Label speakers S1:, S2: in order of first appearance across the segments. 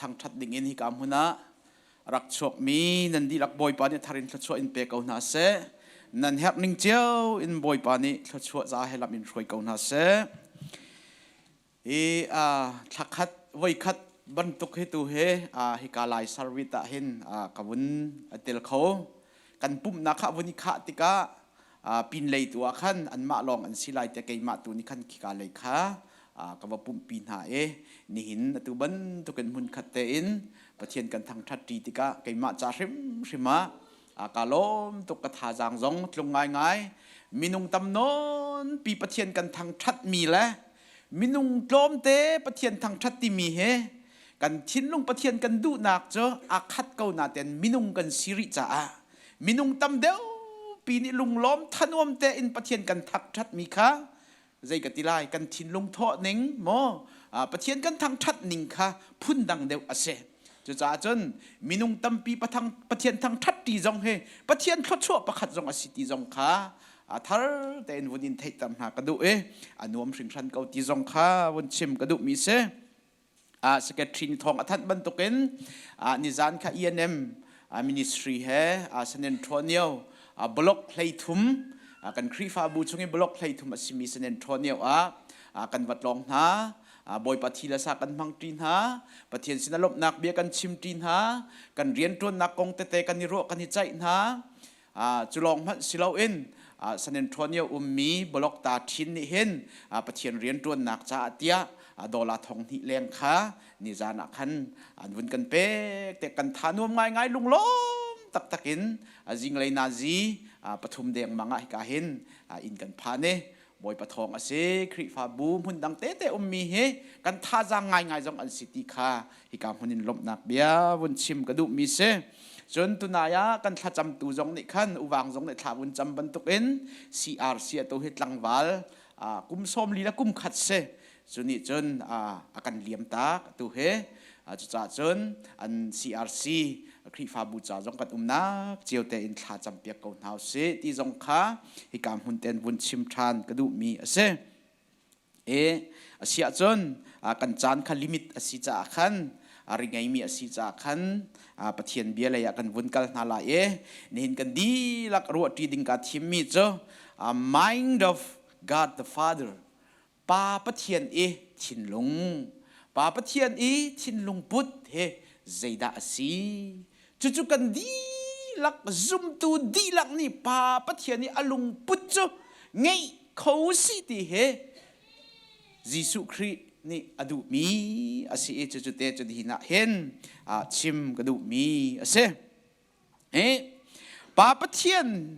S1: Thangṭhat dingin hika hmun ah rak chuakmi nan dihlak Bawipa nih thar in thluachuah in pe ko hna seh. Nan herh ning cio in Bawipa nih thluachuah za he lam in hruai ko hna seh. Hi thlakhat voikhat bantuk hi tu he hika lai service ah hin ka vun tel kho. Kan pumhnak kha vun i khah tikah pinlei tu ah khan anmah lawng an si lai tiah keimah tu nih khan khika lei kha ka va pumhpi hna i nihin atu bantukin hmunkhat tein Pathian kan thangṭhat ṭi tikah keimah ca hrimhrim ah kaa lawm tuk. Ka thazaang zong tlung ngaingai. Minung tam nawn pi Pathian kan thangṭhatmi le minung tlawmte Pathian thangṭhat timi hi kan thinlung Pathian kan duhnak cu aa khat ko nain minung kan si rih caah minung tam deuh pi nih lunglawm thanuam tein Pathian kan thangṭhatmi kha zei ka ti lai, kan thinlung thawh ning maw, Pathian kan thangṭhat ning kha phundang deuh a si. Cucaah cun minung tampi Pathian thangṭhat ti zong hi Pathian thluachuah pakhat zong a si ti zong kha a thar tein vun in theihter hna ka duh i a nuam hringhran ko ti zong kha vun chim ka duhmi si. Secretary nih thawng a thanh bantukin nizan kha ENM ministry he San Antonio block 33, kan Khrihfabu chung i block 33 a simi San Antonio ah kan va tlawng hna. Bawipa thi le sa kan hmang ṭi hna, Pathian sin a lawmhnak bia kan chim ṭi hna, kan rianṭuannak kong tete kan i ruah, kan i ceih hna. Cu lawng hmanh si loin San Antonio ummi block ta ṭhin nih hin Pathian rianṭuannak caah tiah dollar 2000 leng kha nizan ah khan an vun kan pek te. Kan tha nuam ngaingai, lunglawm taktak in zinglei nazi 3 dengmang ah hika hin inn kan phan i Bawipa thawng a si. Khrihfabu hmun dang tete ummi hi kan thazaang ngaingai zong an si ti kha hika hmun in lawmhnak bia vun chim ka duhmi si. Cun tunai ah kan thlacamtu zong nih khan uvang zong nih thla vun cam bantukin CRC atu hi tlangval kum 40 le kum khat si, cu nih cun a kan liam tak atu hi. Cucaah cun an CRC Khrihfabu ca zong kan umnak cio tein thla campiak ko hna usih ti zong kha hika hmun ten vun chim ṭhan ka duhmi a si. E a si ahcun kan caan kha limit a si caah khan, ri ngeimi a si caah khan, Pathian bia lei ah kan vun kal hna lai i nihin kan dihlak ruahṭi ding kaa thimmi cu Mind of God the Father, Pa Pathian i thinlung, Pa Pathian i thinlung put hi zeidah a si? Cucu kan dihlak, zumtu dihlak nih Pa Pathian i a lungput cu ngeih kho si ti hi Jesuh Khrih nih a duhmi a si i cucu te cu nihin ah hin chim ka duhmi a si. Pa Pathian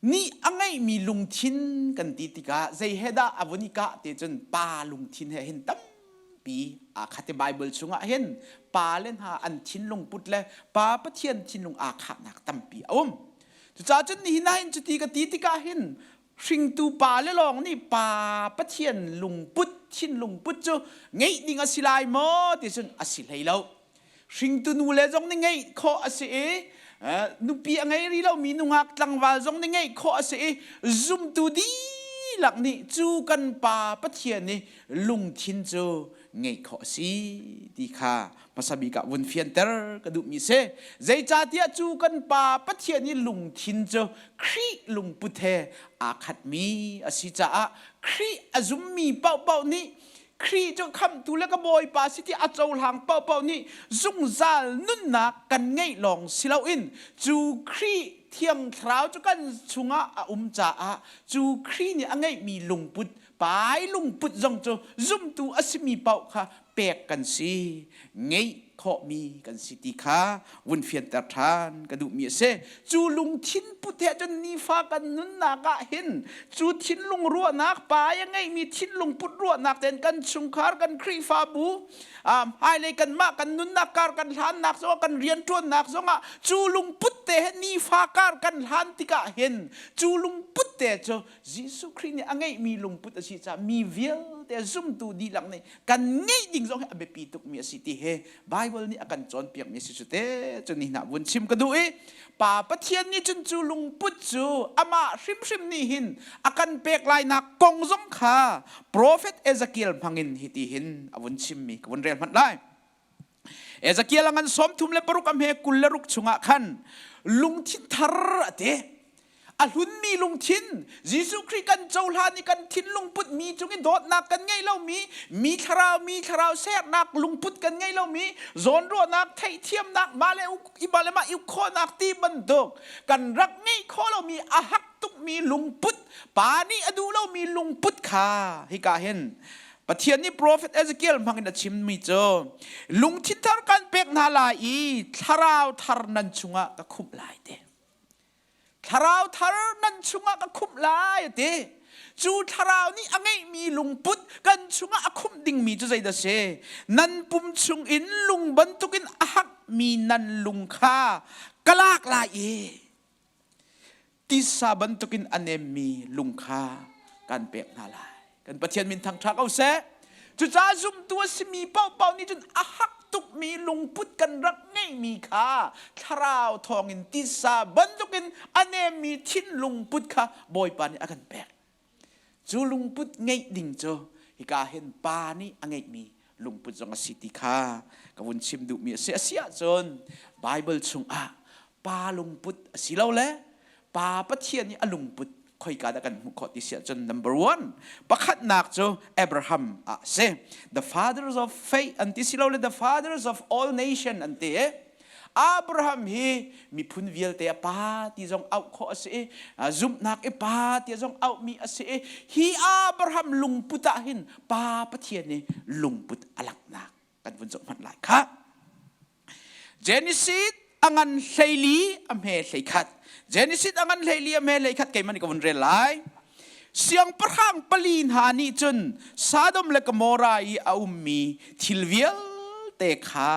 S1: nih a ngeihmi lungthin kan ti tikah zei he dah a vun i kah ti cun pa lungthin he hin tampi aa khat i Bible chungah hin pa le hna an thinlung put le Pa Pathian thinlung aa khahnak tampi a um. Cucaah cun nihin ah hin cuti ka ti tikah hin hringtu pa le lawng nih Pa Pathian lungput, thinlung put cu ngeih ding a si lai maw ti cun a si hlei lo. Hringtu nu le zong nih ngeih khawh a si i nupi a ngei rih lomi nungak tlangval zong nih ngeih khawh a si i zumtu dihlak nih cu kan Pa Pathian i lungthin cu ngeih khawh a si ti kha hmasa bik ah vun fianter ka duhmi si. Zeicahtiah cu kan Pa Pathian i lungthin cu Khrih lungput he aa khatmi a si caah Khrih a zummi paohpaoh nih, Khrih cu khamhtu le ka Bawipa si ti a cohlang paohpaoh nih zungzal nunnak kan ngeih lawng si loin cu Khrih Thiang Thlarau cu kan chungah a um caah cu Khrih nih a ngeihmi lungput, pai lungput zong cu zumtu a simi paoh kha pek kan si, ngeih khawhmi kan si ti kha vun fianter ṭhan ka duhmi a si. Cu lungthin put he cun nifa kan nunnak ah hin cu thinlung ruahnak, pa a ngeihmi thinlung put ruahnak tein kan chungkhar, kan Khrihfabu, hmailei kanmah kan nunnak kar kan hlannak zongah, kan rianṭuannak zongah cu lungput te he nifa kar kan hlan tikah hin cu lungput te cu Jesuh Khrih nih a ngeihmi lungput a si caah mi vialte zumtu dihlak nih kan ngeih ding zong hi a biapi tukmi a si ti he Bible nih a kan cawnpiakmi a si. Cu te cu ni hna vun chim ka duh i Pa Pathian nih cun cu lungput cu amah hrimhrim nih hin a kan pek lainak kong zong kha Prophet Ezekiel hmangin hiti hin a vun chimmi ka vun rel hmanh lai. Ezekiel a ngan 36 a hme 26 chungah khan lungthin thar a ti. A hlunmi lungthin Jesuh Khrih kan cohlan i kan thinlung put mi cung i dawtnak kan ngei lomi, mi thlarau mi thlarau sernak lungput kan ngei lomi, zawnruahnak, theihthiamnak, mah le mah le mah i khawhnak ti bantuk kan rak ngeih khawh lomi a hak tukmi lungput, pa nih a duh lomi lungput kha hika hin Pathian nih profet Ezekiel hmangin a chimmi cu lungthin thar kan pek hna lai i thlarau thar nan chungah ka khumh lai te. Thlarau thar nan chungah ka khumh lai a ti. Cu thlarau nih a ngeihmi lungput kan chungah a khumh dingmi cu zeidah si? Nan pum chungin lung bantukin a hakmi nan lung kha ka lak lai i tisa bantukin a nemmi lung kha kan pek hna lai. Kan Pathian min thangṭha ko seh. Cucaah zumtu a simi paohpaoh nih cun a hak tukmi lungput kan rak ngeihmi kha thlarau thawngin tisa bantukin a nemmi thinlung put kha Bawipa nih a kan pek. Cu lungput ngeih ding cu hika hin pa nih a ngeihmi lungput zong a si ti kha ka vun chim duhmi a si. A si ahcun Baibal chungah pa lungput a si lo le pa Pathian i a lungput khoika dah kan hmuh khawh ti si ahcun number one pakhatnak cu Abraham ah si. The fathers of faith an ti si lo le the fathers of all nation an ti. Abraham hi miphun vialte a pa ti zong auh khawh a si i zumhnak i pa ti zong auhmi a si i hi Abraham lungput ah hin pa Pathian i lungput a langhnak kan vun zoh hmanh lai kha. Genesis a ngan 14 a hme 11. Genesis a ngan 14 a hme 11 keimah nih ka vun rel lai. Siangpahrang pali hna nih cun Sodom le Gomorrah i a ummi thil vialte kha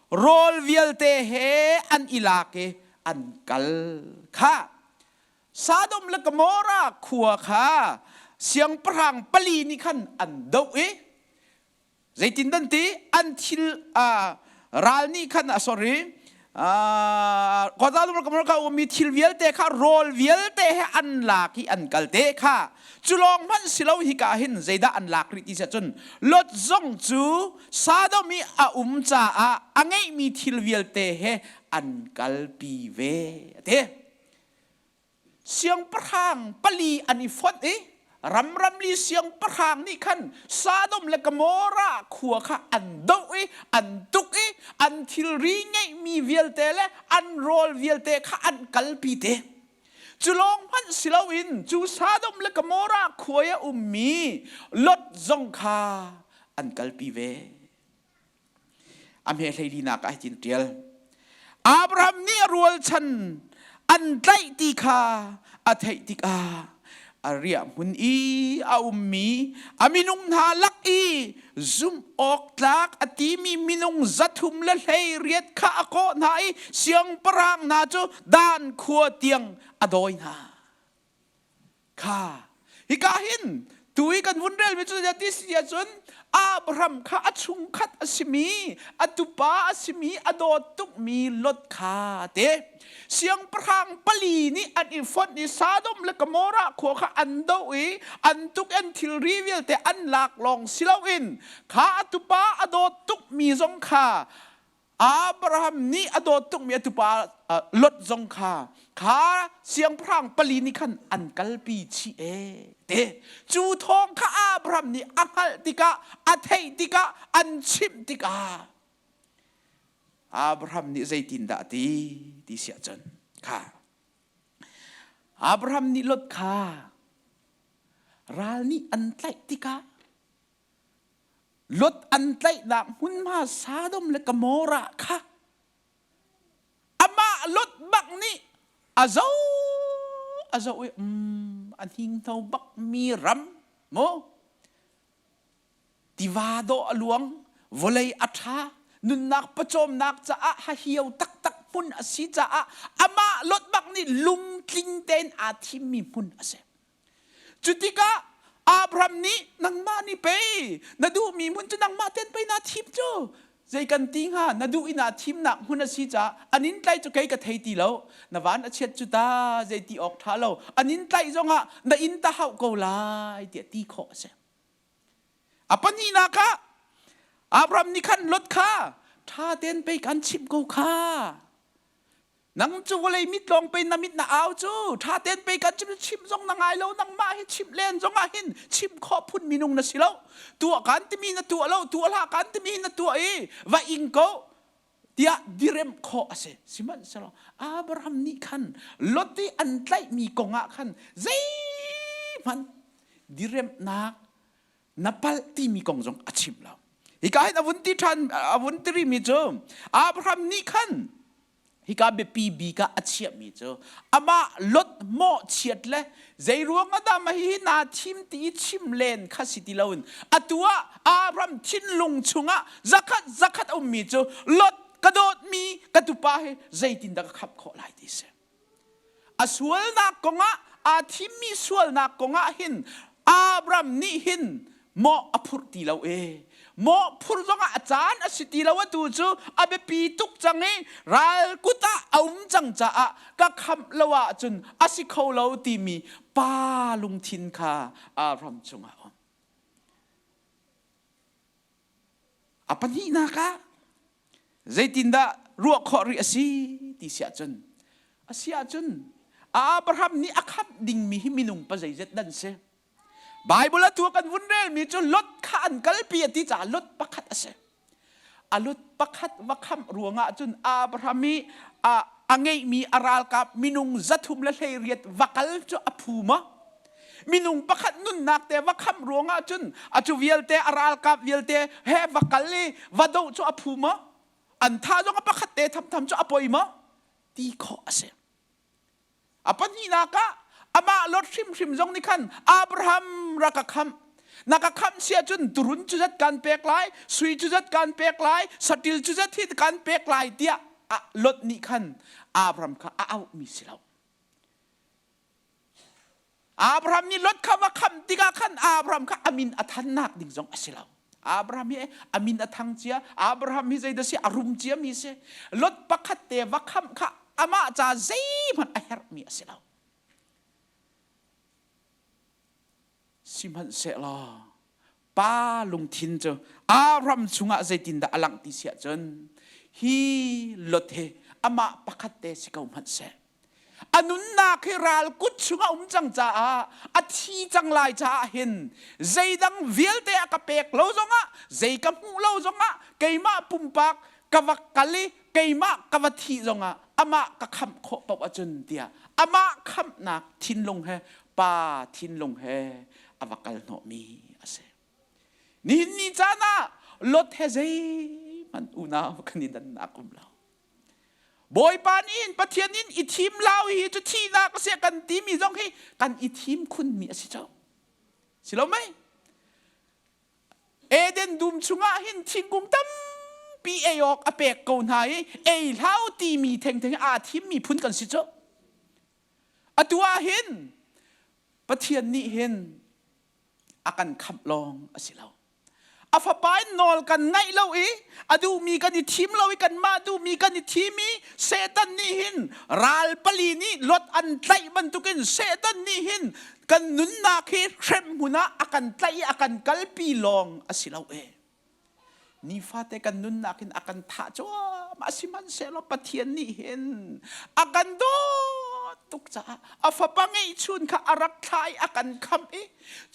S1: rawl vialte he an i lak i an kal kha. Sodom le Gomorrah khua kha siangpahrang pali nih khan an doh i Zeitin dan ti an thil ral nih khan sorry khuaza ummi thil vialte kha rawl vialte he an lak i an kal te kha cu lawng hmanh si lo hika hin zeidah an lak rih ti si ahcun Lot zong cu Sodom i a um caah a ngeihmi thil vialte he an kalpi ve a ti. Siangpahrang pali an i fonh i ramramli siangpahrang nih khan Sodom le Gomorrah khua kha an doh i an tuk i an thilri ngeihmi vialte le an rawl vialte kha an kalpi te. Cu lawng hmanh si loin cu Sodom le Gomorrah khua i a ummi Lot zong kha an kalpi ve. A hme hleilinak ah hitin ṭial. Abraham nih a rualchan an tlaih ti kha a theih tikah a riah hmun i a ummi a minung hna lak i zumh awk tlak a timi minung 318 kha a kawh hna i siangpahrang hna cu Dan khua tiang a dawi hna. Kha hika hin tu i kan vun relmi cu ti si ahcun Abraham kha a chungkhat a simi a tupa a simi a dawt tukmi Lot kha te siangpahrang pali nih an i fonh i Sodom le Gomorrah khua kha an doh i an tuk an thilri vialte an lak lawng si loin kha a tupa a dawt tukmi zong kha Abraham nih a dawt tukmi a tupa Lot zong kha kha siangpahrang pali nih khan an kalpi chih e te cu thawng kha Abraham nih a hngalh tikah a theih tikah an chimh tikah Abraham nih zeitindah a ti ti si ahcun kha Abraham nih Lot kha ral nih an tlaih tikah Lot an tlaihnak hmunhma Sodom le Gomorrah kha amah Lot bak nih a zo a zo i a hninghno bak mi ram mu tiva dawh a luang vawlei a ṭha nunnak pawcawmnak caah hahio taktak hmun a si caah amah Lot bak nih lungtling tein aa thimmi hmun a si. Cutikah Abraham nih nangmah nih pei na duhmi hmun cu nangmah ten pei naa thim cu zei kan ti hnga na duh i naa thimnak hmun a si caah an in tlaih cu kei ka thei ti lo na van a chiat cu ta zei ti awk ṭha lo an in tlaih zongah na inn ta hauh ko lai tiah ti khawh a si. A pahnihnak ah Abraham nih khan Lot kha ṭha Ṭha tein pei kan chimh ko kha. Nang cu vawlei mit lawng pei na mit na au cu. Ṭha tein pei kan chim chim zong na ngai lo nangmah hi chimh len zong ah hin chim khawh phun minung na si lo. Tuah kan timi na tuah lo, tuah hlah kan timi na tuah i va ing ko tiah diremh khawh a si. Sihmanhsehlaw Abraham nih khan Lot i an tlaihmi kong ah khan zeihmanh diremhnak na palh timi kong zong a chim lo. Hika hin a vun ti ṭhan a vun ti rihmi cu Abraham nih khan hika biapi bik ah a chiahmi cu amah Lot mawhchiat le zei ruang ah dah mah hihi naa thim ti i chim len kha si ti loin atu ah Abraham thinlung chungah zakhat zakhat a ummi cu Lot ka dawtmi ka tupa hi zeitindah ka khamh khawh lai ti si. A sualnak kongah aa thimmi sualnak kongah hin Abraham nih hin mawh a phurh ti lo e. Mawh phurh zongah a caan a si ti lo atu cu a biapi tuk cang i ral kut ah a um cang caah ka khamh lo ahcun a si kho lo timi pa lungthin kha Abraham cungah a um. A pahnihnak ah zeitindah ruah khawh rih a si ti si ahcun a si ahcun Abraham nih a khamh dingmi hi minung pa zeizet dan si. Bible a tu kan vun relmi cu Lot kha an kalpi a ti caah Lot pakhat a si. A Lot pakhat va khamh ruangah cun Abraham i a ngeihmi a ralkap minung 318 va kal cu a phu maw? Minung pakhat nunnak te va khamh ruangah cun a cu vialte a ralkap vialte he va kal i va doh cu a phu maw? An tha zong a pakhat te thamtham cu a poi maw? Ti khawh a si. A pahnihnak ah amah Lot hrimhrim zong nih khan Abraham rak ka khamh. Na ka khamh si ahcun turun cu zat kan pek lai, sui cu zat kan pek lai, saṭil cu zat hi kan pek lai tiah Lot nih khan Abraham kha a auhmi si lo. Abraham nih Lot kha va khamh tikah khan Abraham kha a min a thannak ding zong a si lo. Abraham hi a min a thang cia, Abraham hi zeidah si a rum cia mi si. Lot pakhat te va khamh kha amah ca zeihmanh a herhmi a si lo. Sihmanhsehlaw pa lungthin cu Abraham chungah zeitindah a langh ti si ahcun hi Lot hi amah pakhat te si ko hmanh seh a nunnak hi ral kut chungah um cang caah a thi cang lai caah hin zeidang vialte a ka pek lo zongah zei ka hmuh lo zongah keimah pumpak ka va kal i keimah ka va thih zongah amah ka khamh khawh paoh ahcun tiah amah khamhnak thinlung he pa thinlung he a va kal hnawhmi a si. Nihin ni caan ah Lot he zeihmanh unau kan i dannak um lo. Bawipa nih hin Pathian in i thim lau hi cu thihnak a si kan timi zong hi kan i thim khunmi a si cang. Si lo mei? Eden dum chungah hin thingkung tampi ei awk a pek ko hna i ei hlau timi thengtheng aa thimmi phun kan si cu. Atu ah hin Pathian nih hin a kan khamh lawng a si lo. A fapa in nawl kan ngaih lo i a duhmi kan i thim lo i kanmah duhmi kan i thim i Satan nih hin ral pali nih Lot an tlaih bantukin Satan nih hin kan nunnak hi hrem hmun ah a kan tlaih i a kan kalpi lawng a si lo e. Nifate kan nunnak hin a kan thah cuahmah sihmanhsehlaw Pathian nih hin a kan dawt tuk caah a fapa ngeihchun kha a rak thlah i a kan khamh i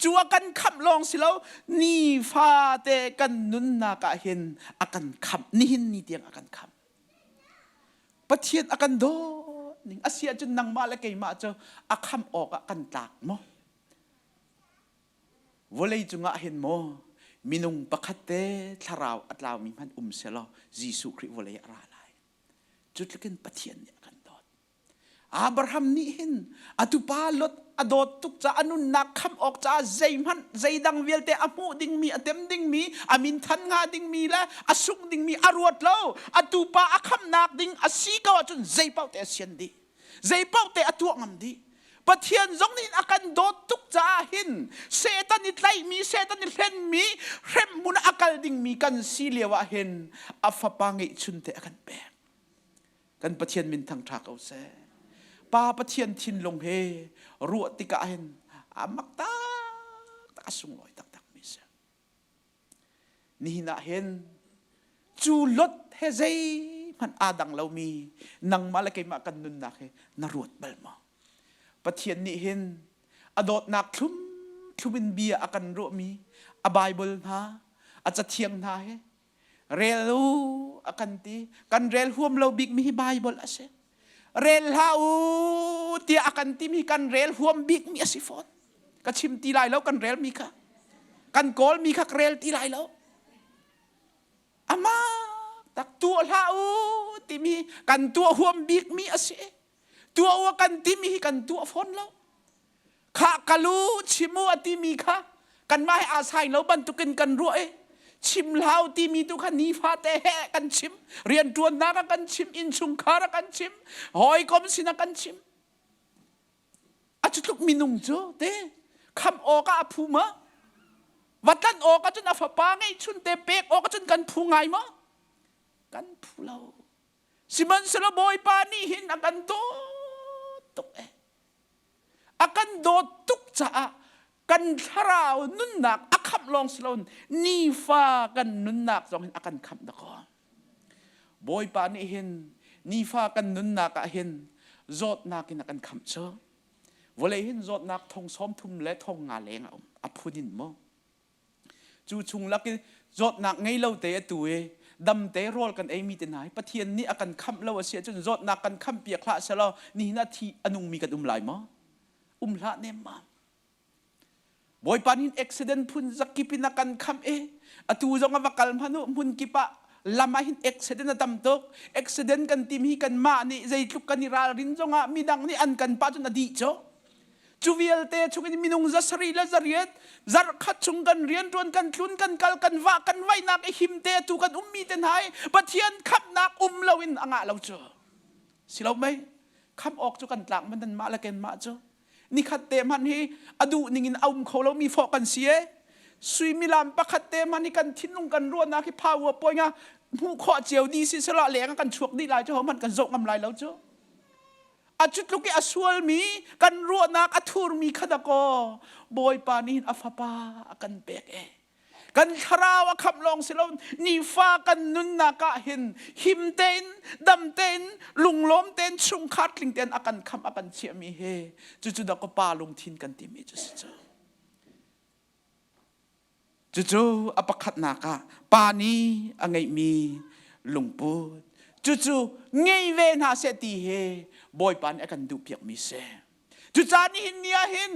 S1: cu a kan khamh lawng si lo nifate kan nunnak ah hin a kan khamh nihin ni tiang a kan khamh Pathian a kan dawt ning a si ahcun nangmah le keimah cu a khamh awk ah kan tlak maw Vawlei cungah hin maw minung pakhat te thlarau a tlaumi hmanh um selaw Jesuh Khrih vawlei a ra lai. Cu tlukin Pathian nih a kan dawt. Abraham nih hin a tupa Lot a dawt tuk caah a nunnak khamh awk caah zeihmanh zeidang vialte a hmuh dingmi a tem dingmi a min than hnga dingmi le a sungh dingmi a ruat lo a tupa a khamhnak ding a si ko ahcun zeipaoh te a sian dih zeipaoh te a tuah ngam dih Pathian zong nih a kan dawt tuk caah hin Satan i tlaihmi, Satan i hlenmi, hremhmun a kal dingmi kan si lio ah hin a fapa ngeihchun te a kan pek. Kan Pathian min thangṭha ko seh. Pa Pathian thinlung he ruah tikah hin a mak taktak a sunglawi taktak mi si. Nihin ah hin cu Lot he he zeihmanh aa dang lomi nangmah le keimah kan nunnak hi na ruat bal maw? Pathian nih hin a dawtnak thlum thlum in bia a kan ruahmi a Bible hna, a cathiang hna hi rel u a kan ti. Kan rel huam lo bikmi hi Bible a si. Rel hlah u tiah a kan timi kan rel huam bikmi a si fawn. Ka chim ti lai lo kan relmi kha. Kan kawlmi kha ka rel ti lai lo. Amah tak tuah hlah u timi kan tuah huam bikmi a si. Tuah u a kan timi hi kan tuah fawn lo. Khah kalu chim u a timi kha kanmah he aa sai lo bantukin kan ruah i chim hlau timi tu kha nifate he kan chim rianṭuannak ah kan chim innchungkhar ah kan chim hawikom sin ah kan chim a cu tluk minung cu te kham awk ah a phu ma va tlanh awk ah cun a fapa ngeihchun te pek awk ah cun kan phu ngai maw kan phu lo Sihmanhsehlaw Bawipa nih hin a kan dawt tuk e. A kan dawt tuk caah kan thlarau nunnak a khamh lawng si loin nifa kan nunnak zong hin a kan khamh dakaw. Bawipa nih hin nifa kan nunnak ah hin zawtnak in a kan khamh cu. Vawlei hin zawtnak thong sawm thum le thong nga leng a um. A phun in maw? Cu chung lak i zawtnak ngei lo te atu i dam te rawl kan eimi te hna hi Pathian nih a kan khamh lo a si ahcun zawtnak kan khamh piak hlah selaw nihin ah thi a nungmi kan um lai maw? Um hlah nemmam. Bawipa nih accident phun zakip in a kan khamh i atu zong a va kal hmanh u hmun kip ah lam ah hin accident a tam tuk. Accident kan tim hi kanmah nih zeitluk kan i ralrin zongah midang nih an kan pah cun a dih cu. Cu vialte chungin minung zasarih le zariat zarhkhat chung kan rianṭuan kan tlun kan kal kan vah kan vaihnak i himte atu kan ummi te hna hi Pathian khamhnak um loin a ngah lo cu. Si lo mei? Khamh awk cu kan tlak man mah le kenmah cu. Nikhat te hmanh hi a duh ning in a um kho lomi fawh kan si e. Suimilam pakhat te hmanh hi kan thinlung kan ruahnak hi power point ah hmuh khawh cio dih si selaw leng ah kan chuak dih lai cu ho hmanh kan zoh ngam lai lo cu. A cu tluk i a sualmi kan ruahnak a thurmi kha dakaw Bawipa nih hin a fapa a kan pek e. Kan thlarau a khamh lawng si lo nifa kan nunnak ah hin him tein dam tein lunglawm tein chungkhar tling tein a kan khamh a kan chiahmi hi cucu dakaw pa lungthin kan timi cu si cu. Cucu a pakhatnak ah pa nih a ngeihmi lungput. Cucu ngei ve hna seh ti hi Bawipa nih a kan duhpiakmi si. Cucaah nihin ni ah hin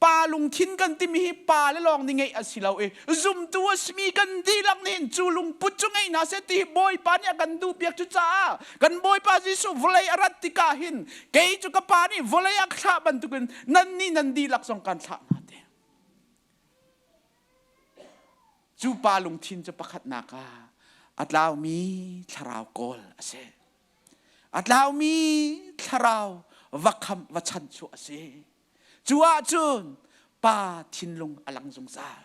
S1: pa lungthin kan timi hi pa le lawng nih ngeih a si lo i zumtu a simi kan dihlak nih hin cu lungput cu ngei hna seh ti hi Bawipa nih a kan duhpiak. Cucaah kan Bawipa Jesuh vawlei a rat tikah hin kei cu ka pa nih vawlei a thlah bantukin nannih nan dihlak zong kan thlah hna ti. Cu pa lungthin cu pakhatnak ah a tlaumi thlarau kawl a si. A tlaumi thlarau va khamh va chanchuah a si. Cu ahcun pa thinlung a lang zungzal.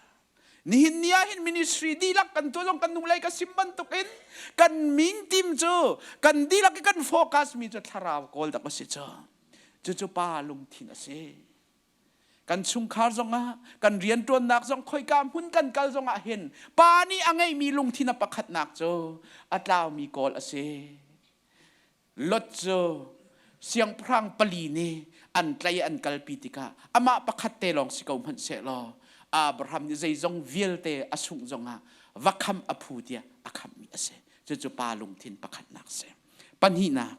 S1: Nihin ni ah hin ministry dihlak kan tuah zong kan hnulei ka sim bantukin kan min tim cu kan dihlak i kan focus mi cu thlarau kawl dak a si cu. Cucu pa lungthin a si. Kan chungkhar zongah, kan rianṭuannak zong khoika hmun kan kal zongah hin pa nih a ngeihmi lungthin a pakhatnak cu a tlaumi kawl a si. Lot cu siangpahrang pali nih an tlai an kalpi tikah amah pakhat te lawng si ko hmanh sehlaw Abraham nih zeizong vialte a sungh zongah va kham a phu tiah a khammi a si. Cucu pa lungthin pakhatnak a si. Pahnihnak,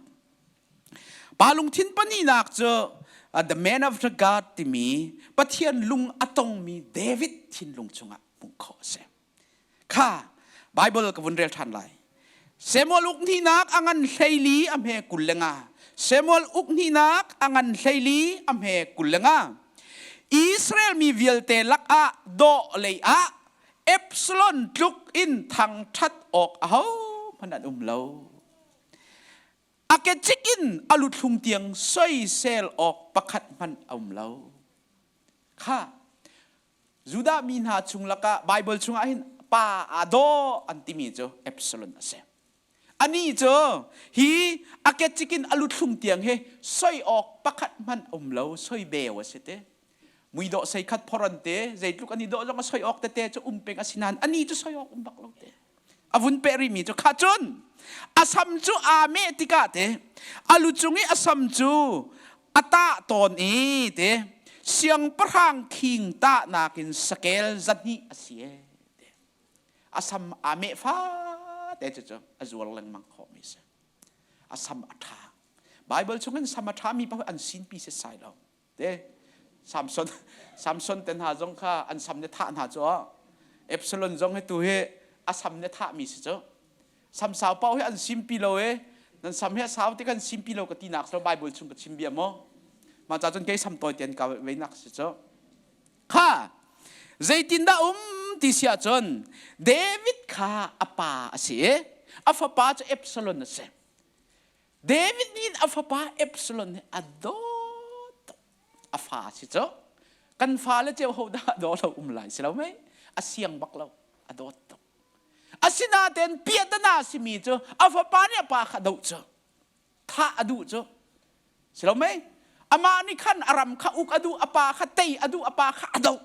S1: Pa lungthin pahnihnak cu the man of the God timi Pathian lung a tongmi David thinlung chungah hmuh khawh a si. Kha Bible ka vun rel ṭhan lai. Samuel uk hnihnak a ngan hleili a hme 25. Samuel uk hnihnak a ngan hleili a hme 25. Israel mi vialte lakah dawh lei ah Absalom tluk in thangṭhat awk ahohmanh an um lo. A kecik in a luthlung tiang soisel awk pakhat hmanh a um lo. Kha Judah mi hna chung lakah Bible chungah hin pa aa dawh an timi cu Absalom a si. Anih cu hi a kecik in a luthlung tiang hi soi awk pakhat hmanh a um lo, soi beu a si te. Muidawh sei khat phoron te, zeitluk an i dawh zong a soi awk tete cu um peng a si nain anih cu soi awk um bak lo te. A vun peh rihmi cu kha cun. A sam cu aa meh tikah te a lu cung i a sam cu a tah tawn i te siangpahrang khing tahnak in sakel zahnih a si e. A sam aa meh fate cu cu a zuar lengmang khawhmi si. A sam a ṭha. Bible chungin sam a ṭhami paoh an sinpi setsai lo. Te Samson Samson te hna zong kha an sam ne thah hna cu Absalom zong hi tu hi a sam ne thahmi si cu. Sam sau paoh hi an simpi lo e. Nan sam hi a sau ti kan simpi lo ka ti nak so Bible chung ka chim bia maw? Mah ca cun kei sam tawi ten ka vei nak si cu. Kha zeitindah um ti si ahcun David kha a pa a si i a fapa cu Absalom a si. David nih a fapa Absalom hi a dawt a fa a si cu. Kan fale cio ho dah daw lo um lai si lo mei? A siang bak lo a dawt tuk. Asinain piahtana a simi cu a fapa nih a pa kha doh cu thah a duh cu si lo mei amah nih khan a ram kha uk a duh a pa kha tei a duh a pa kha a doh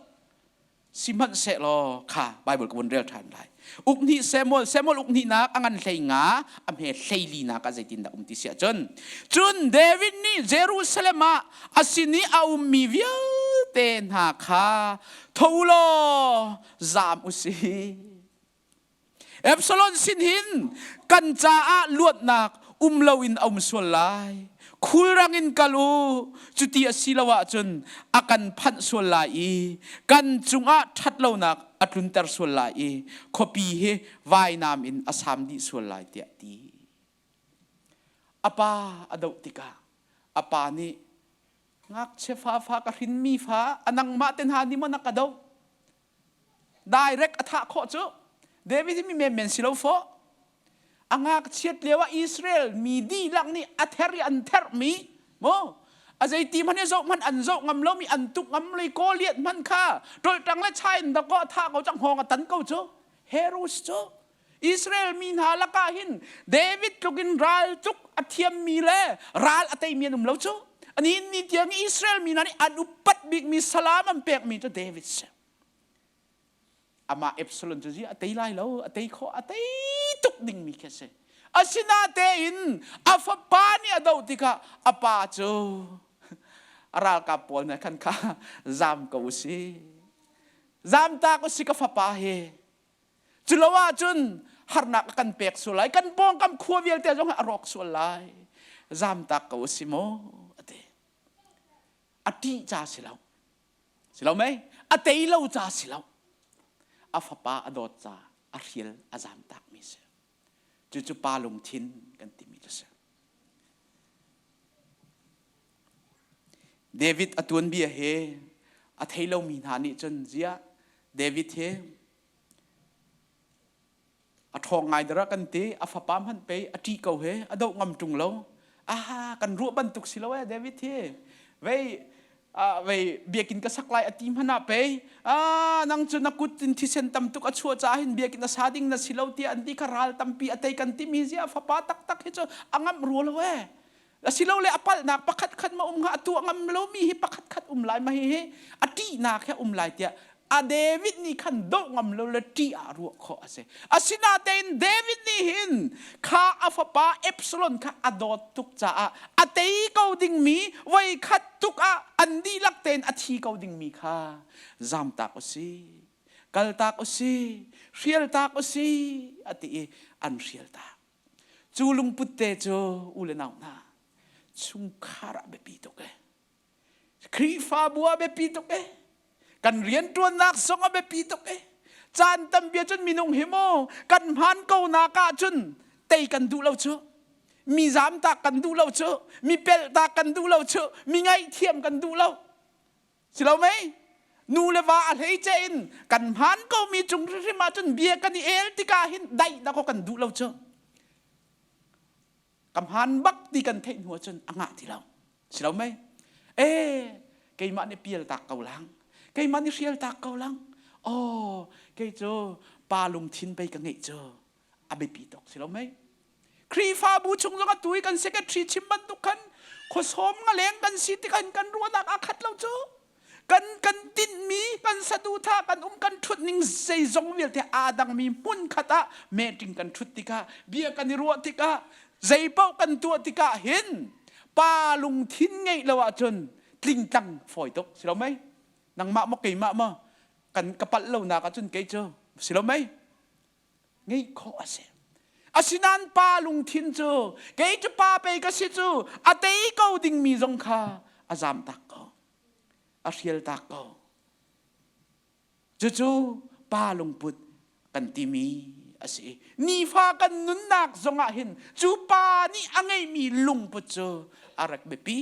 S1: sihmanhsehlaw kha Bible ka vun rel ṭhan lai uk hnih Samuel Samuel uk hnihnak a ngan hlei nga a hme hlei li nak ah zeitindah um ti si ahcun cun David nih Jerusalem ah a sin i a ummi vialte hna kha tho law zaam u sih Absalom sin hin kan caah luatnak um loin a um sual lai. Khulrang in kal u, cuti a si lo ahcun a kan phanh sual lai i kan cungah ṭhatlonak a tlunter sual lai i khuapi hi vainam in a saam dih sual lai tiah ti. A pa a doh tikah a pa nih ngakchia fa fa ka hrinmi fa a nangmah te hna nih maw na ka doh Direct a thah khawh cu David hi mi menmen si lo fawh. A ngakchiat lio ah Israel mi dihlak nih a ther i an therhmi mu a zeiti hmanh i zoh hmanh an zoh ngam lomi an tuk ngam lei Goliath hmanh kha ṭolhtang le chai in dakaw a thah ko cang hngawng a tan ko cu Heroes cu Israel mi hna lakah hin David tluk in ral tuk a thiammi le ral a teimi an um lo cu ani ni tiang Israel mi hna nih an upat bikmi salam an pekmi cu David si amah Absalom cu zi a tei lai lo a tei khawh a tei tuk dingmi khi a si asinatein a fapa nih a doh tikah a pa cu a ralkap pawl nih khan kha zam ko u si zam ta ko si ka fapa hi Culo ahcun harnak a kan pek sual lai. Kan pawngkam khua vialte zong a rawk sual lai. Zamtak ko a si maw? A ti. A ṭih ca si lo. Si lo mei? A tei lo ca si lo. A fapa a dawt ca a hrial a zamtak mi si. Cucu pa lungthin kan timi cu si. David a tuanbia he a thei lomi hna nih cun ziah David hi a ṭhawng ngai dara kan ti a fapa hmanh pei a ṭih ko he a doh ngam ṭung lo aha kan ruah bantuk si lo eh David hi vei vei biakinn ka sak lai a ti hmanh ah pei nang cu na kut in thisen tam tuk a chuah caah hin biakinn a sa ding na si lo tiah an ti kha ral tampi a tei kan timi zia fapa taktak hi cu a ngamh rua lo eh asilole a palhnak pakhat khat ma um hnga a tuah ngam lomi hi pakhat khat um lai ma hi a ṭihnak he um lai tiah a David nih khan doh ngam lo le ṭih ah ruah khawh a si. Asinatein David nih hin kha a fapa Absalom kha a dawt tuk caah a tei ko dingmi voi khat tuk ah an dihlak tein a thi ko dingmi kha zamtak u si kaltak u si hrialtak u si a ti i an hrialtak. Cu lungput te cu u le nau hna chungkhar ah biapi tuk e. Khrihfabu ah biapi tuk e. Kan rianṭuannak zong ah biapi tuk e. Caan tampi ahcun minung hi maw kan hmaan ko nak ahcun tei kan duh lo cu. Mi zamtak kan duh lo cu. Mi pelhtak kan duh lo cu. Mi ngaihthiam kan duh lo. Si lo mei? Nu le va a hleice in kan hmaan komi cung hrimhrim ahcun bia kan i el tikah hin daih dah kaw kan duh lo cu. Ka hmaan bak ti kan theih hnu ahcun a ngah ti lo. Si lo mei? Eh, keimah nih pial tak ko lang. Keimah nih hrial tak ko lang. Oh, kei cu pa lungthin pei ka ngeih cu a biapi tuk si lo mei? Khrihfabu chung zong atu i kan secretary chim bantuk khan khuasawm nga leng kan si tikah kan ruahnak aa khat lo cu. Kan kan tinhmi, kan saduhthah, kan um kan ṭhut ning zeizong vialte aa dangmi hmunkhat ah meeting kan ṭhut tikah, bia kan i ruah tikah, zeipaoh kan tuah tikah hin pa lungthin ngeih lo ahcun tlingtlang fawi tuk si lo mei? Nangmah maw keimah maw kan ka palh lonak ahcun kei cu si lo mei? Ngeih khawh a si. Asinain pa lungthin cu kei cu pa pei ka si cu a tei ko dingmi zong kha a zamtak ko. A hrialtak ko. Cucu pa lungput kan timi a si. Nifa kan nunnak zongah hin cu pa nih a ngeihmi lungput cu a rak biapi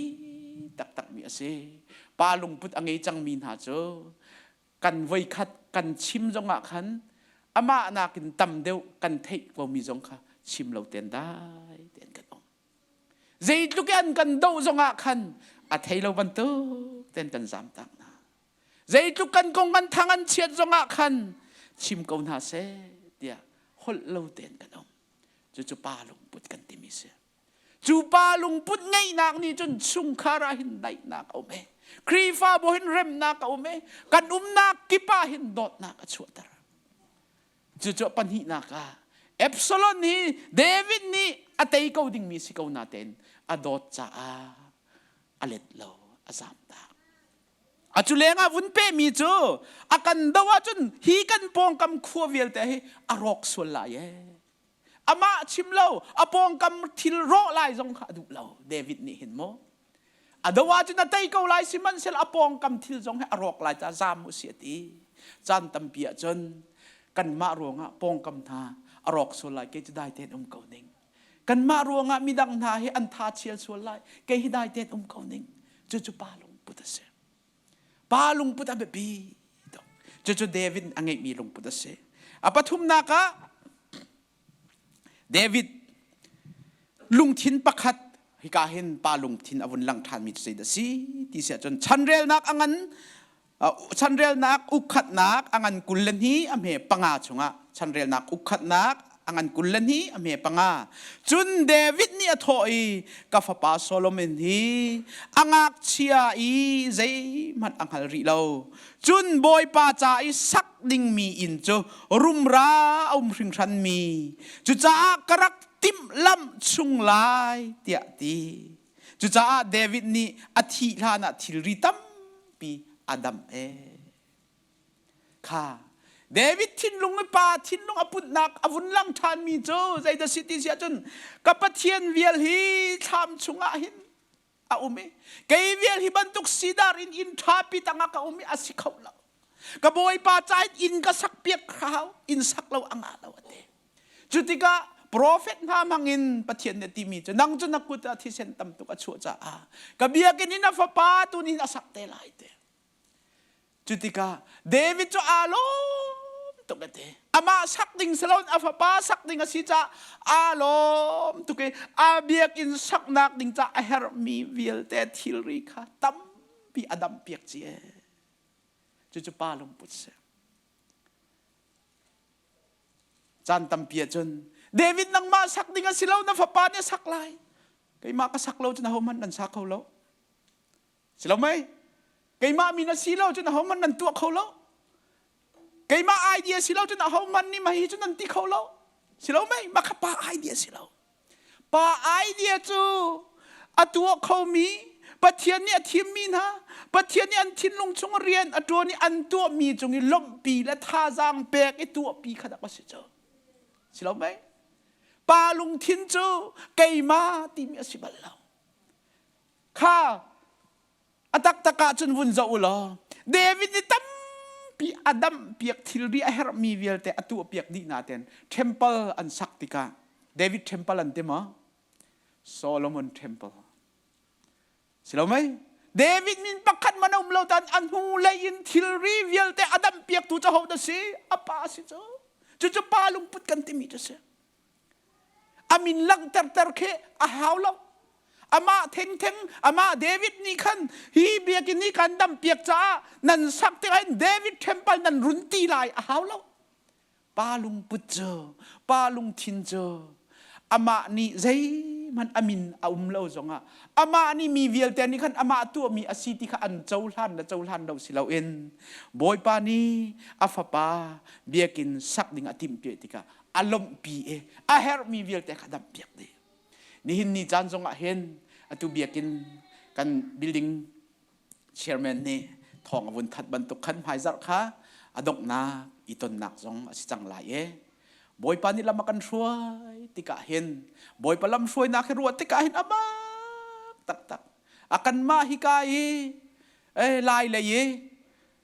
S1: taktakmi a si. Pa lungput a ngei cangmi hna cu kan voikhat kan chim zongah khan amah nakin tam deuh kan theih komi zong kha chim lo ten dai ten kan um. Zeitluk i an kan doh zongah khan a thei lo bantuk ten kan zamtak hna. Zeitluk kan kong kan thang an chiat zongah khan chim ko hna seh tiah holh lo ten kan um. Cucu pa lungput kan timi si. Cu pa lungput ngeihnak nih cun chungkhar ah hin daihnak a um e. Khrihfabu hin remnak a um e. Kan umnak kip ah hin dawtnak a chuahter. Cucu pahnihnak ah Absalom hi David nih a tei ko dingmi si ko natein a dawt caah a let lo, a zamtak. A cu lengah vun pehmi cu a kan do ahcun hi kan pawngkam khua vialte hi a rawk sual lai ee. Amah chim lo, a pawngkam thil rawh lai zong kha a duh lo. David nih hin mu. A do ahcun a tei ko lai sihmanhsehlaw a pawngkam thil zong hi a rawk lai ca zaam u si a ti. Caan tampi ahcun kanmah ruangah pawngkam hna a rawk sual lai kei cu dai tein um ko ning. Kanmah ruangah midang hna hi an tha chial sual lai kei hi dai tein um ko ning. Cucu pa lungput a si. Pa lungput a biapi tuk. Cucu David a ngeihmi lungput a si. A pathumnak ah David lungthin pakhat hika hin pa lungthin a vun lang ṭhanmi cu zeidah a si ti si ahcun chanrelnak a ngan chanrelnak ukkhatnak a ngan 22 a hme panga chungah chanrelnak ukkhatnak a ngan 22 a hme panga cun David nih a thawh i ka fapa Solomon hi a ngakchia i zeihmanh a hngal rih lo cun Bawipa ca i sak dingmi inn cu rumra a um hringhranmi cucaah ka rak timhlamh chung lai tiah ti cucaah David nih a thih hlanah thilri tampi a damh ee kha David thinlung i pa thinlung a putnak a vun lang ṭhanmi cu zeidah si ti si ahcun ka Pathian vial hi thlam chungah hin a um i kei vial hi bantuk sidar in inn ṭhapi tangah ka um i a si kho lo ka bawipa ca in inn ka sak piak hau inn sak lo a ngah lo a ti cu tikah profet hna hmangin Pathian nih a timi cu nang cu na kut ah thisen tam tuk a chuah caah ka biakinn in a fapa tu nih a sak te lai te Cu tikah David cu aa lawm tuk a ti. Amah sak ding si loin a fapa sak ding a si caah aa lawm tuk i a biakinn saknak ding caah a herhmi vialte thilri kha tampi a dampiak cie. Cucu pa lungput si. Caan tampi ahcun David nangmah sak ding a si lo na fapa nih a sak lai. Keimah ka sak lo cun ahohmanh nan sa kho lo. Si lo mei? Keimah min a si lo cun ahohmanh nan tuah kho lo. Keimah idea si lo cun ahohmanh nih mah hi cu nan ti kho lo. Si lo mei? Mah kha pa idea si lo. Pa idea cu a tuah khomi Pathian nih a thimmi hna, Pathian nih an thinlung chung rian a ṭuan i an tuahmi cung i lawmhpi le thazaang pek i tuahpi kha dak a si cu. Si lo mei? Pa lungthin cu keimah timi a si bal lo. Kha a taktak ahcun vun zoh u law David nih tampi a damhpiak thilri a herhmi vialte a tuahpiak dih nain temple an sak tikah David temple an ti maw? Solomon temple. Si lo mei? David min pakhat man a um lo tan a hnu lei in thilri vialte a damhpiaktu cu hodah si? A pa si cu. Cucu pa lungput kan timi cu si. A min langhterter khi a hau lo. Amah thengtheng, amah David nih khan hi biakinn hi kan dampiak caah nan sak tikah hin David temple nan run ti lai a hau lo. Pa lungput cu, pa lungthin cu amah nih zeihmanh Zeihmanh a min a um lo zongah amah nih mi vialte nih khan amah tuahmi a si ti kha an cohlan le cohlan lo si loin Bawipa nih a fapa biakinn sak ding a timhtuah tikah a lawmhpi i a herhmi vialte kha damhpiak dih. Nihin ni caan zongah hin atu biakinn kan building chairman nih thawng a vun that bantuk khan hmaizarh kha a donghnak i tonnak zong a si cang lai i Bawipa nih lam a kan hruai tikah hin Bawipa lam hruainak hi ruah tikah hin amak taktak a kanmah hika i lai lei i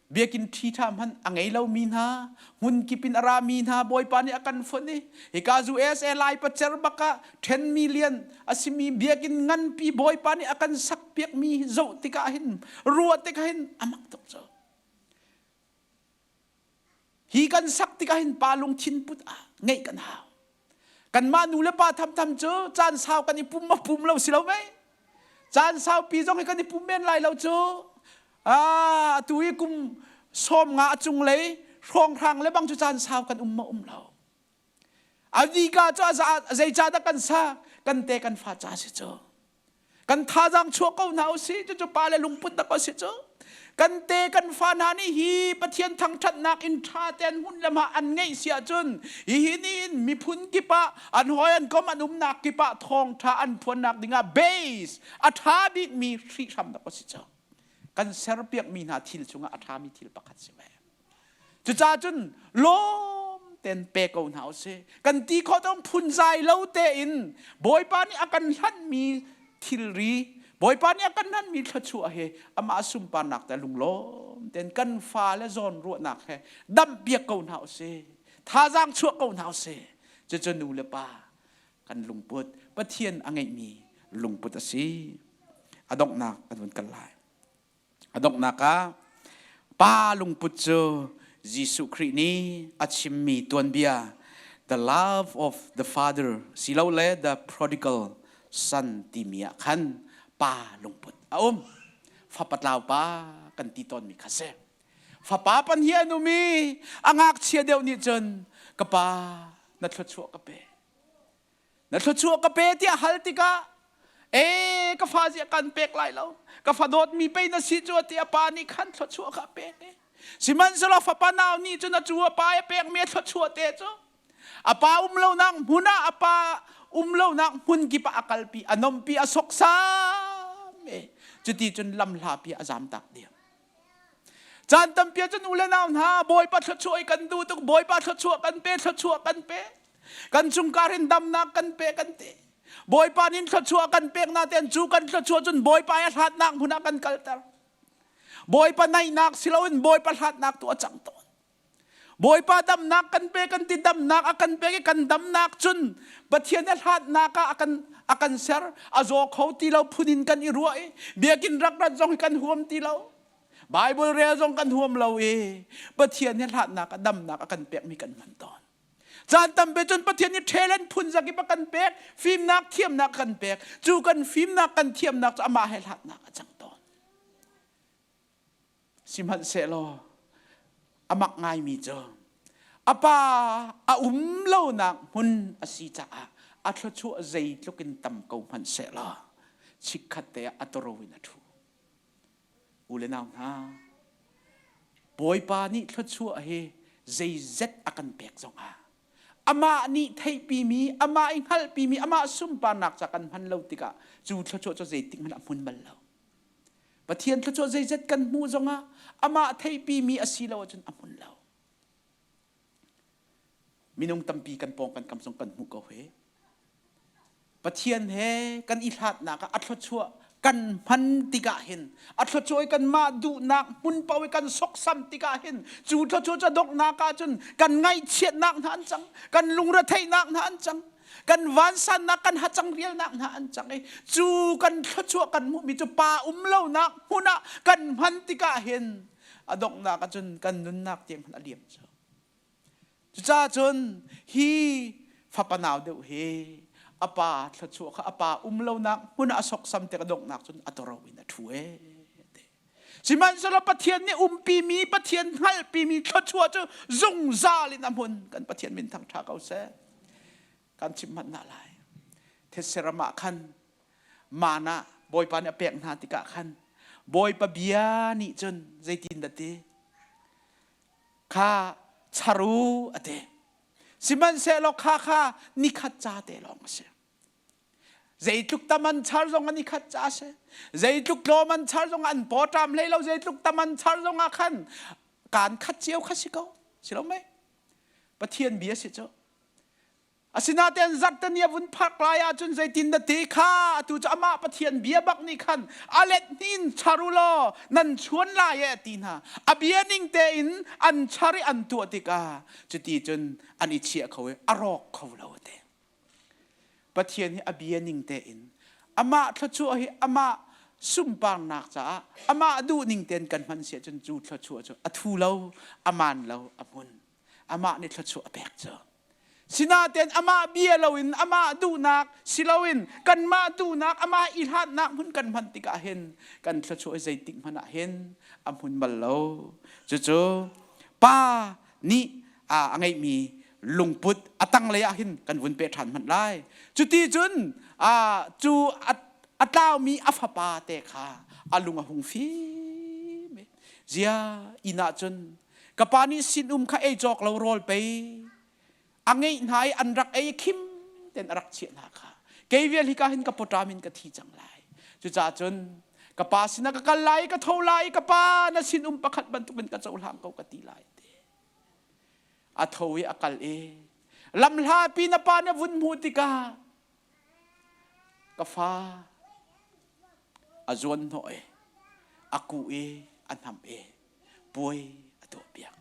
S1: biakinn ṭhi ṭha hmanh a ngei lomi hna hmun kip in a rami hna Bawipa nih a kan fonh i hika USA lai pacer bak ah 10 million a simi biakinn nganpi Bawipa nih a kan sakpiakmi zoh tikah hin ruah tikah hin a mak tuk cu. Hi kan sak tikah hin pa lungthin put ah ngeih kan hau. Kanmah nu le pa thamtham cu caan sau kan i pum ma pum lo si lo mei? Caan saupi zong hi kan i pum men lai lo cu. Ah, atu i kum 50 a cunglei hrawnghrang le bang cu caan sau kan um ma um lo. Avika cu a zeicahdah kan sa kan te kan fa ca si cu. Kan thazaang chuah ko hna usih cucu pa le lungput dak si cu. Kan te kan fa hna nih hi Pathian thangṭhatnak in ṭha tein hmun le hma an ngeih si ahcun hihi nih miphun kip ah an hawi an kom an umnak kip ah thawngṭha an phuannak dingah base a ṭha bikmi hrihhram dak si cu. Kan serpiakmi hna thil chungah a ṭhami thil pakhat si ve. Cucaah cun lawm tein pe ko hna usih. Kan ti khawh tong phunzai lo tein Bawipa nih a kan hlanhmi thilri, Bawipa nih a kan hlanhmi thluachuah he amah sunparnak te lunglawm tein kan fale zawn ruahnak he damhpiak ko hna usih. Thazaang chuah ko hna usih. Cucu nu le pa kan lungput, Pathian a ngeihmi lungput a si. A donghnak kan vun kal lai. A donghnak ah pa lungput cu Jesuh Khrih nih a chimmi tuanbia the love of the father silole the prodigal son timi ah khan pa lungput a um. Fapa tlau pa kan ti tawnmi kha si. Fapa pan hi an um i a ngakchia deuh nih cun ka pa na thluachuah ka pe. Na thluachuah ka pe tiah hal tikah e ka fa ziah kan pek lai lo ka fa dawtmi pei na si cu ti a pa nih khan thluachuah kha a pek i sihmanhsehlaw fapa nau nih cun a cu a pa i a pekmi a thluachuah te cu a pa um lonak hmun ah a pa um lonak hmun kip ah a kalpi a nompi a soksam e cuti cun lamhlapi a zamtak diam caan tampi ah cun u le nau hna bawipa thluachuah i kan duh tuk bawipa thluachuah kan pe thluachuah kan pe Kan chungkar in damnak kan pe kan ti. Bawipa nih thluachuah kan pek na ten cu kan thluachuah cun Bawipa i hlatnak hmun ah kan kalter. Bawipa naihnak siloin Bawipa hlatnak tu a cang tawn. Bawipa damnak kan pe kan ti damnak a kan pek i kan damnak cun Pathian a hlatnak ah a kan a kan ser a zaw kho ti lo phun in kan i ruah i biakinn rak rat zong hi kan huam ti lo Bible rel zong kan huam lo i Pathian he hlatnak a damnak a kan pekmi kan hman tawn. Caan tampi cun Pathian nih talent phun zakip a kan pek, fimnak thiamnak a kan pek. Cu kan fimnak kan thiamnak cu amah he hlatnak a cang tawn. Sihmanhsehlaw a mak ngaimi cu a pa a um lonak hmun a si caah a thluachuah zeitluk in tam ko hmanh sehlaw chikkhat te ah a toro in a ṭhu. U le nau hna, Bawipa nih thluachuah hi zeizet a kan pek zongah amah nih theihpimi, amah i hngalhpimi, amah sunparnak ca kan hman lo tikah cu thluachuah cu zeitik hmanh ah hmun bal lo. Pathian thluachuah zeizet kan hmuh zongah amah theihpimi a si lo ahcun a hmun lo. Minung tampi kan pawng kan kam zong kan hmuh ko he. Pathian he kan i hlatnak ah a thluachuah kan hman tikah hin a thluachuah i kanmah duhnak hmun paoh i kan soksam tikah hin cu thluachuah cu donghnak ah cun kan ngaihchiatnak hna an cang kan lungretheihnak hna an cang kan vansannak kan hacang rialnak hna an cang i cu kan thluachuah kan hmuhmi cu pa um lonak hmun ah kan hman tikah hin a donghnak ah cun kan nunnak tiang hmanh a liam cu cucaah cun hi fapa nau deuh hi a pa thluachuah kha a pa um lonak hmun ah a soksam tik a donghnak cun a toro in a ṭhu ee sihmanhsehlaw Pathian nih umpimi Pathian hngalhpimi thluachuah cu zungzal in a hmun kan Pathian min thangṭha ko seh kan chim hmanh hna lai. Thetse ram ah khan mana Bawipa nih a pek hna tikah khan Bawipa bia nih cun zeitin dah ti kha char u a ti. Sihmanhsehlaw kha kha nikhat ca te lawng a si. Zeitluk tam an char zong an i khat ca a si. Zeitluk tlawm an char zong an pawṭam hlei lo. Zeitluk tam an char zong ah khan kaan khat cio kha si ko. Si lo mei? Pathian bia si cu. Asinain zarhteni a vun phak lai ahcun zeitin na ti kha atu cu amah Pathian bia bak nih khan a let hnin char u law nan chuan lai e ti hna. A bia ning tein an char i an tuah tikah cuti cun an i chiah kho i a rawk kho lo te. Pathian hi a bia ning tein amah thluachuah hi amah sunparnak caah amah duh ning tein kan hman si ahcun cu thluachuah cu a thu lo, a man lo, a hmun. Amah nih thluachuah a pek cu. Sinain amah bia loin amah duhnak si loin kanmah duhnak amah i hlatnak hmun kan hman tikah hin kan thluachuah zeitik hmanh ah hin a hmun bal lo. Cucu pa nih a ngeihmi lungput a tanglei ah hin kan vun peh ṭhan hmanh lai. Cuti cun cu a tlaumi a fapa te kha a lung a hung fim. Zia inn ah cun ka pa nih sinum kha ei cawk lo rawl pei a ngeih hna i an rak ei khim ten a rak chiah hna kha kei vial hika hin ka pawṭam in ka thi cang lai. Cucaah cun ka pa sinah ka kal lai ka tho lai ka pa na sinum pakhat bantukin ka cohlang ko ka ti lai te. A tho i a kal i lamhlapi na pa na vun hmuh tikah ka fa a zuan hnawh i a kuh i a hnamh i puai a tuahpiak.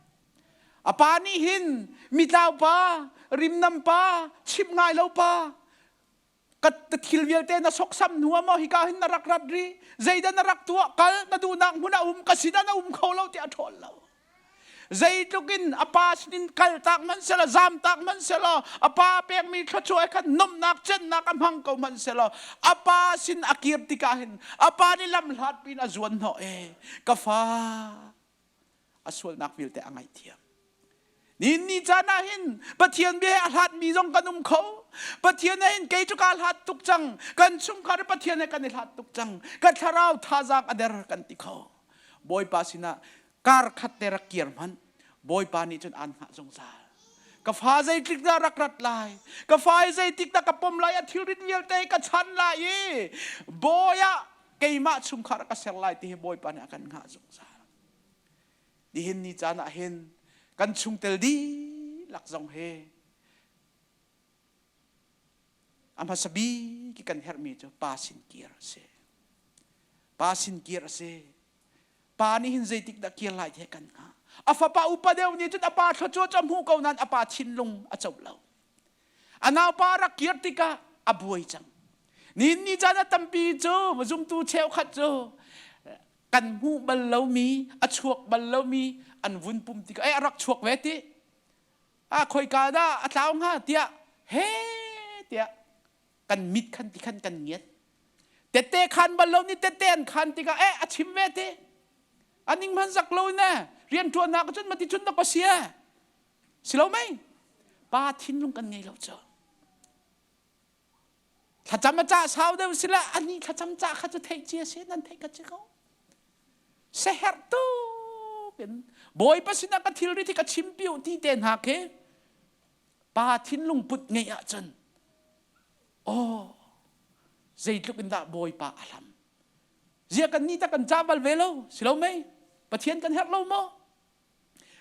S1: A pa nih hin mitlau pa, rimnam pa, chimh ngai lo pa, ka thil vialte na soksam hnu ah maw hika hin na rak rat ri zeidah na rak tuah kal na duhnak hmun a um ka sinah na um kho lo tiah a ṭhawl lo. Zeitluk in a pa sinin kaltak hmanhsehlaw zamtak hmanhsehlaw a pa pekmi thluachuah khan nomhnak cennak a hmang ko hmanhsehlaw a pa sin a kir tikah hin a pa nih lamhlat pin a zuan hnawh e ka fa a sualnak vialte a ngaihthiam. Nihin ni caan ah hin Pathian bia he a hlatmi zong kan um kho. Pathian he hin kei cu kaa hlat tuk cang. Kan chungkhar Pathian he kan i hlat tuk cang. Ka thlarau thazaang a der kan ti kho. Bawipa sinah kar khat te rak kir hmanh Bawipa nih cun aan hngah zungzal. Ka fa zeitik dah rak rat lai? Ka fa zeitik dah ka pom lai? A thilrit vialte ka chan lai i bawi ah keimah chungkhar ka ser lai ti hi Bawipa nih a kan hngah zungzal. Nihin ni caan ah hin kan chungtel dihlak zong he a hmasa bik kan herhmi cu pa sin kir a si. Pa sin kir a si. Pa nih hin zeitik dah kir lai ti kan hngah. A fapa upa deuh nih cun a pa thluachuah cu a hmuh ko nain a pa thinlung a co lo. A naupa rak kir tikah a buai cang. Nihin ni caan a tampi cu zumtu cheukhat cu kan hmuh bal lomi, a chuak bal lomi an vun pum tikah eh a rak chuak ve ti. Ah khoika dah a tlau hnga tiah he tiah kan mit khan ti khan kan ngiat. Tette khan bal lo ni tette an khan tikah eh a chim ve ti. Aning hman zak lo ne rian ṭuannak cun mati cun na ka sia. Si lo mei? Pa thinlung kan ngei lo cu. Thlacam a cah sau deuh sila ani thlacam cah kha cu theih cia si nan theih ka ci ko. Seherh tuk in Bawipa sinah ka thilrit hi ka chim piu ti te hna khi pa thinlung put ngeih ahcun aw zeitluk in dah Bawipa a hlam. Zia kan ni ta kan cah bal ve lo si lo mei? Pathian kan herh lo maw?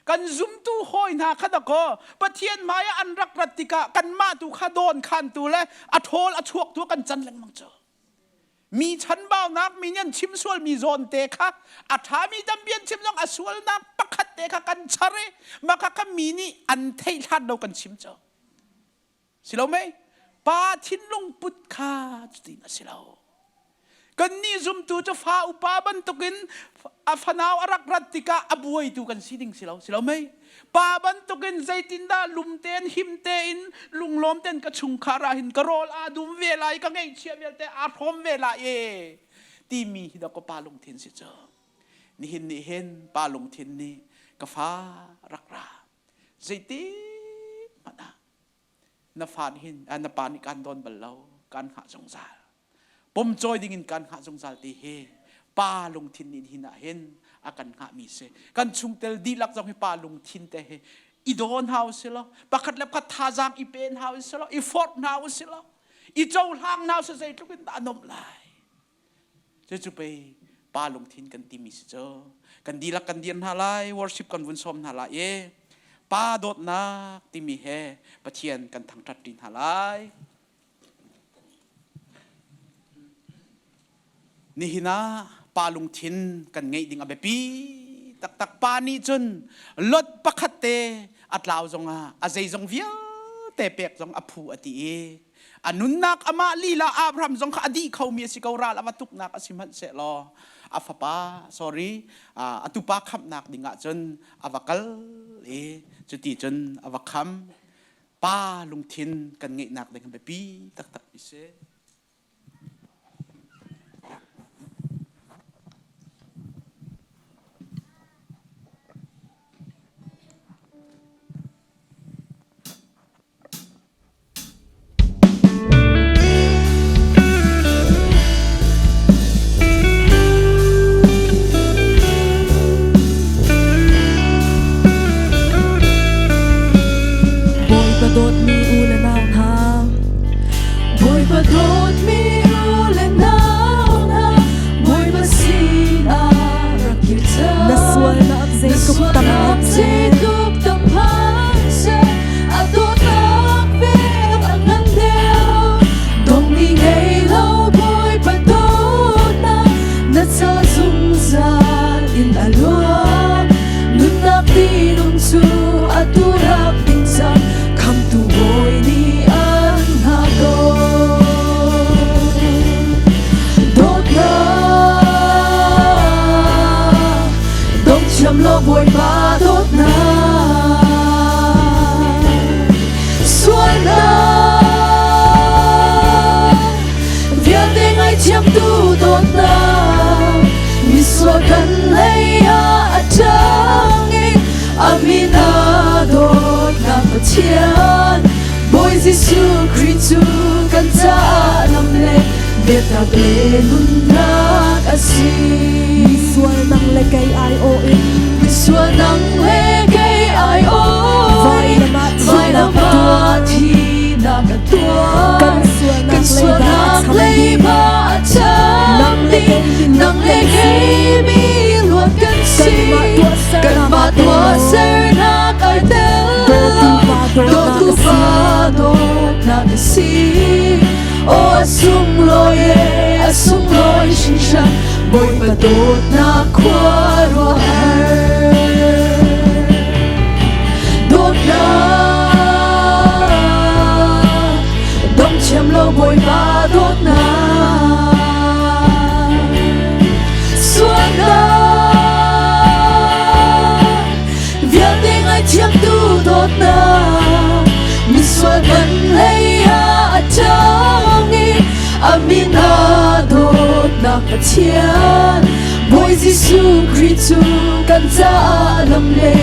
S1: Kan zumtu hawi hna kha dakaw Pathian hmai ah an rak rat tikah kanmah tu kha dawn khantu le a ṭhawl a chuaktu kan can lengmang cu. Mi chanbaunak mi nih an chim sualmi zawn te kha a ṭhami tampi an chim zong a sualnak pakhat te kha kan char i mah kha kha mi nih an theih hlan lo kan chim cu. Si lo mei? Pa thinlung put kha cutin a si lo. Kannih zumtu cu fa upa bantukin a fanau a rak rat tikah a buaitu kan si ding si lo. Si lo mei? Pa bantukin zeitindah lum tein him tein lunglawm tein ka chungkhar ah hin ka rawl aa dum ve lai ka ngeihchiah vialte aa hrawm ve lai e timi hi dah ka pa lungthin si cu. Nihin nih hin pa lungthin nih ka fa rak ra. Zeitik hmanh ah na fa nih hin na pa nih kaan dawn bal lo. Kan hngah zungzal. Pom cawi dingin kan hngah zungzal ti hi pa lungthin nih hin ah hin a kan hngahmi si. Kan chungtel dihlak zong hi pa lungthin te hi i dawn hau si lo, pakhat le pakhat thazaang i pen hau si lo, i forh hna u si lo, i cohlang hna si zeitluk in dah a nuamh lai. Cucu pei pa lungthin kan timi si cu. Kan dihlak kan dir hna lai, worship kan vun sawm hna lai i pa dawtnak timi he Pathian kan thangṭhat ṭi hna lai. Nihin ah pa lungthin kan ngeih ding a biapi taktak. Pa nih cun lot pakhat te a tlau zongah a zeizong vialte pek zong a phu a ti i a nunnak amah lila Abraham zong kha a dih khomi a si ko ral a va tuknak a si hmanhsehlaw a fapa sorry a tupa khamhnak ding ah cun a va kal i cuti cun a va kham. Pa lungthin kan ngeihnak ding biapi taktak mi si.
S2: Bawipa dawtmi u le nau hna, Bawipa dawtmi u le nau hna, Bawipa sinah rak kir cang. Na sualnak zeitluk tam hmanhseh, a dawtnak vek a ngan deuh. Dong ni ngei lo Bawipa dawtnak, na ca zungzal in a luang. Nunnak tinung cu atu rak ding cang, khamtu Bawi nih an hngah ko. Dawtnak, dong thiam lo Bawipa dawtnak. Sualnak vialte ngaihthiamtu dawtnak, misual kan lei ah a ṭang i a min a dawtnak Pathian. Bawi Jesuh Khrih cu kan caah lam le biatak le nunnak a si.
S3: Misual nang le kei ai awh in
S2: Misual nang le kei ai awh in
S3: Vailam ah
S2: thihnak a tuar.
S3: Kan sualnak
S2: Kan sualnak leiba a cham dih. Nang le kei mi luat kan si. Kanmah tuahsernak ai tel. Dawtu Pa dawtnak a si. Aw a sunglawi e, a sunglawi hringhran, Bawipa dawtnak khuaruahhar. Dawtnak, dong thiam lo Bawipa dawtnak. Sualnak, vialte ngaithiamtu dawtnak, misual kan hlei ah a ṭang i a min a dawtnak Pathian. Bawi Jesuh Khrih cu kan caah lam le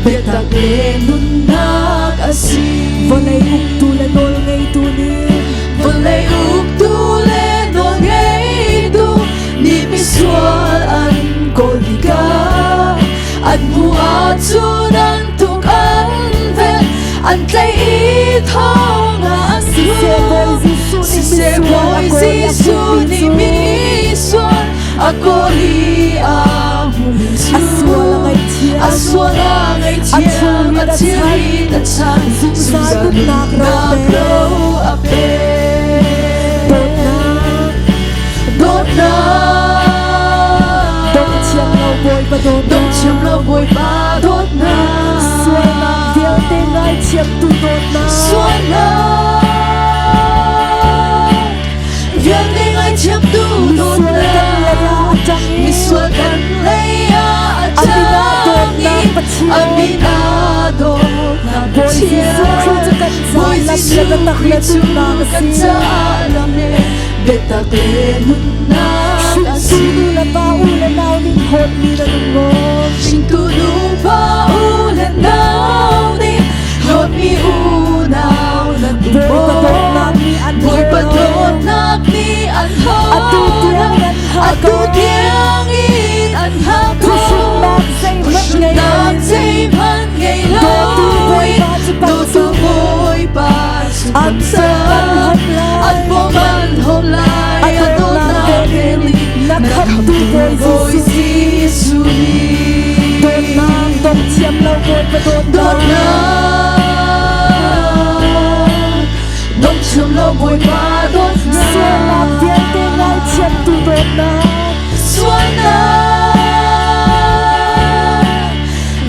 S2: biatak le nunnak a si.
S3: Vawlei uktu le nawl ngeitu nih
S2: Vawlei uktu le nawl ngeitu nih misual an kawl tikah an hmuh ahcun an tuk an vel an tlaih i thong ah an
S3: Siseh Bawi Jesuh nih
S2: Siseh
S3: misual a
S2: Bawi
S3: kawl i a
S2: Jesuh
S3: hmuhmi
S2: nih
S3: cu
S2: misual a kawl i a hmuhmi cu
S3: A sual a ngaihthiam.
S2: a sual a ngaihthiam
S3: A
S2: a
S3: thilrit
S2: thilrit a chan
S3: Zungzal nunnak ro a pek.
S2: ro a pek
S3: Dawtnak
S2: dawtnak
S3: Dong thiam lo Bawipa dawtnak
S2: Dong thiam lo Bawipa dawtnak
S3: Sualnak vialte ngaithiamtu dawtnak
S2: Sualnak vialte ngaithiamtu
S3: Misual kan lei ah a
S2: dawtnak
S3: ṭang i
S2: Misual kan lei ah a
S3: A min ah
S2: ṭang i
S3: dawtnak Pathian.
S2: A min ah dawtnak
S3: Bawi Jesuh Khrih cu kan caah
S2: Bawi
S3: lam le
S2: Jesuh
S3: biatak le
S2: Khrih cu
S3: nunnak a
S2: kan
S3: si.
S2: caah lam le biatak le nunnak a
S3: Hringtu
S2: si.
S3: nu le pa u le nau nih hlawtmi nan um maw?
S2: Hringtu nupa u le nau nih hlawtmi unau nan um
S3: Bawipa
S2: maw?
S3: dawtnak nih an
S2: Bawipa
S3: hel lo.
S2: dawtnak
S3: Bawi
S2: Jesuh nih.
S3: Dawtnak dong thiam lo Bawipa dawtnak.
S2: Dawtnak dong thiam lo Bawipa dawtnak.
S3: Sualnak vialte ngaithiamtu dawtnak.
S2: Sualnak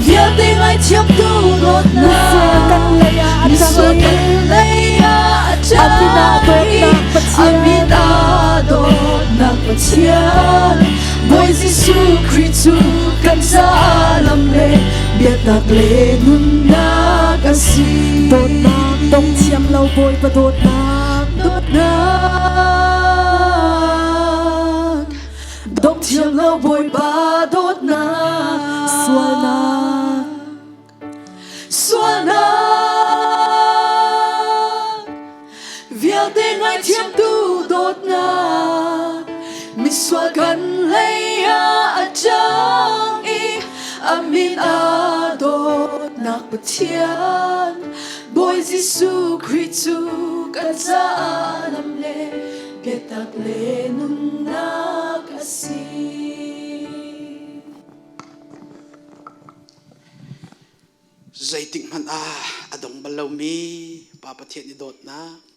S2: vialte ngaithiamtu dawtnak.
S3: Misual kan lei ah a
S2: Misual
S3: ṭang i
S2: kan lei ah a
S3: A min ah
S2: ṭang i
S3: dawtnak Pathian.
S2: A min ah dawtnak Pathian. Bawi Jesuh Khrih cu kan caah lam le biatak le nunnak a si.
S3: Dawtnak dong thiam lo Bawipa dawtnak.
S2: Dawtnak dong thiam lo Bawipa dawtnak.
S3: Sualnak.
S2: Sualnak vialte ngaithiamtu dawtnak misual kan hlei ah a cang i a min ah dawtnak Pathian Bawi Jesuh Khrih cu kan caah lam le biatak le nunnak a si.
S1: Zeitik hmanh ah a dong bal lomi Pa Pathian i dawtnak.